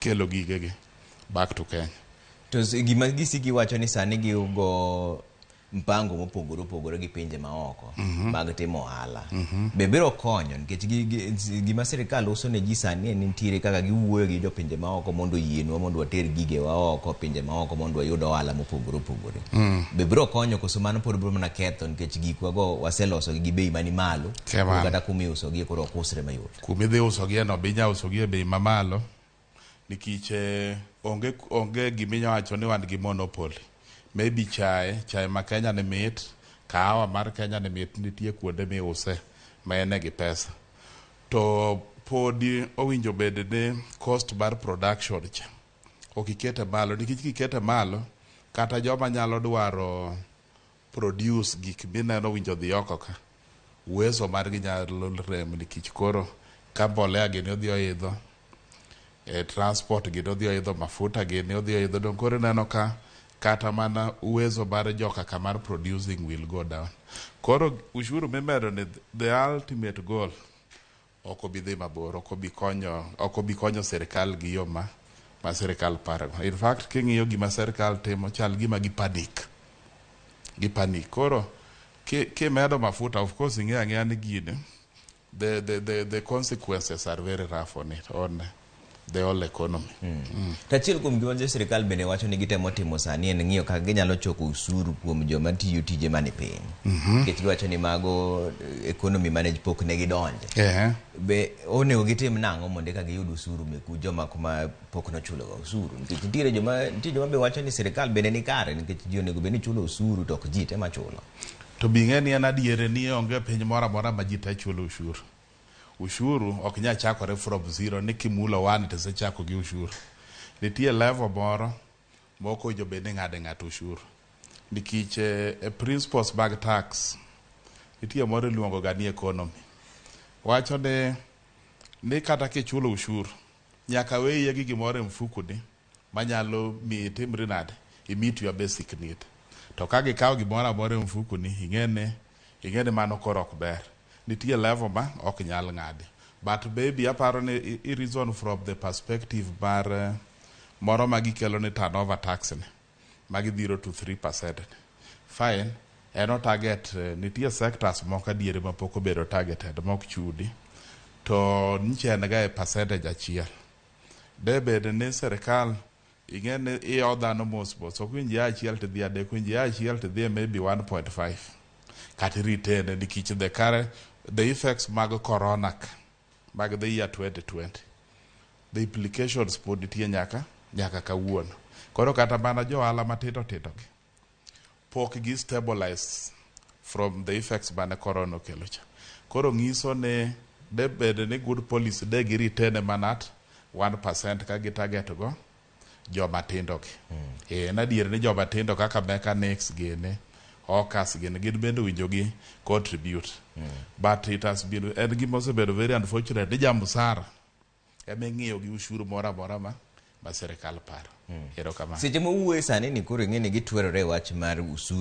Kelo gigegi back to Kenya. To gima gisiki wacho ni sani gigo mpango mopogore opogore gi pinje maoko mag timo ohala be biro konyo nikech gima sirikal uso ne ji sani en nitiere kaka giwuoyo gi jopinje maoko mondo oyienwa mondo water gigewa oko pinje maoko mondo wayud ohala mopogore opogore. Be biro konyo koso mano pod biro mana ketho nikech gikwa go waseloso gi bei mani malo? Kemano. Kata kumiusogie koro ok usre mayot. Kuma idhi usogie no be inya usogie e bei mamalo nikech onge gima wacho ni wan gi monopoly. Maybe chae ma Kenya ni mit, kahawa mar Kenya ni mit, nitie kuonde miuse ma en gi pesa. To podi owinjo bed ni cost mar production cha ok ikete malo, nikech kikete malo, kata joma nyalo dwaro produce gik mineno owinjo dhi oko ka, uwezo margi nyalo rem, nikech koro ka mbolea gini odhi oidho e transport, gini odhi oidho, mafuta gini odhi oidho, dong koro ineno ka kata mana uwezo mar joka ka mar producing will go down. Koro ushuru mimedo ni, the ultimate goal ok obi dhi mabor, ok obi konyo sirikal gi yo ma sirikal parogo. In fact, king'iyo gima sirikal timo, chal gima gi panic. Koro kimedo mafuta, of course ing'eyo ang'eya ni gini the consequences are very rough on it, on the whole economy. To achiel kuom gima jo sirikal bende wacho ni gitemo timo sani en ng'iyo kaka ginyalo choko usuru kuom joma tiyo tije mani piny, nikech giwacho ni mago economy mane pok ne gidonje. Be onego gitim nang'o mondo eka giyud usuru meku joma kuma pok nochuloga usuru? Nikech nitie joma be wacho ni sirikal bende ni kare, nikech ji onego bed ni chulo usuru to ok ji te machulo. To bi ng'e ni en adier ni onge piny moro amora ma ji te chulo ushuru. Ushuru ok nyal chakore from zero ni kimulo one to isechako gi ushuru. Nitie level moro mok owinjo bed ni ng'ade ng'ato ushuru, nikech e principles mag tax nitie moro iluongo ga ni economy, wacho ni kata kichulo ushuru nyaka weyie gi gimoro e mfukoni manyalo miyi itimri nade, i meet your basic need. To ka gikawo gimoro amora e mfukoni, ing'e ni mano koro ok ber. Nitie level ma ok nyal ng'adi. But maybe aparo ni i reason from the perspective mar moro ma gikelo ni turnover tax ni ma gidhiro to 3% ni. Fine, en o target nitie sectors moko adieri ma pok obedo targeted mok chudi to nyicha en ga e percentage achiel. De bed ni sirikal ing'e ni iyo dhano mos mos, ok winj ya achiel tidhi adek, winj ya achiel tidhi e maybe 1.5 kata retain, nikech the current, the effects mag corona ka mag the year 2020, the implications pod nitie nyaka kawuono. Koro kata mana jo ohala matindo tindo gi pok gi stabilize from the effects mane corona okelo cha. Koro ng'iso ni de bed ni good policy de gi retain mana at 1% ka gi target go joma tindo gi. En adier ni joma tindo kaka mechanics gini, hawkers gini, gin bende owinjo gi contribute, but it has been, en gima osebedo very unfortunate ni jamusara ema ing'iyo gi ushuru moro amora ma sirikal paro. Erokamano. Seche mowuoye sani ni koro ing'e ni gitwerore e wach mar usuru.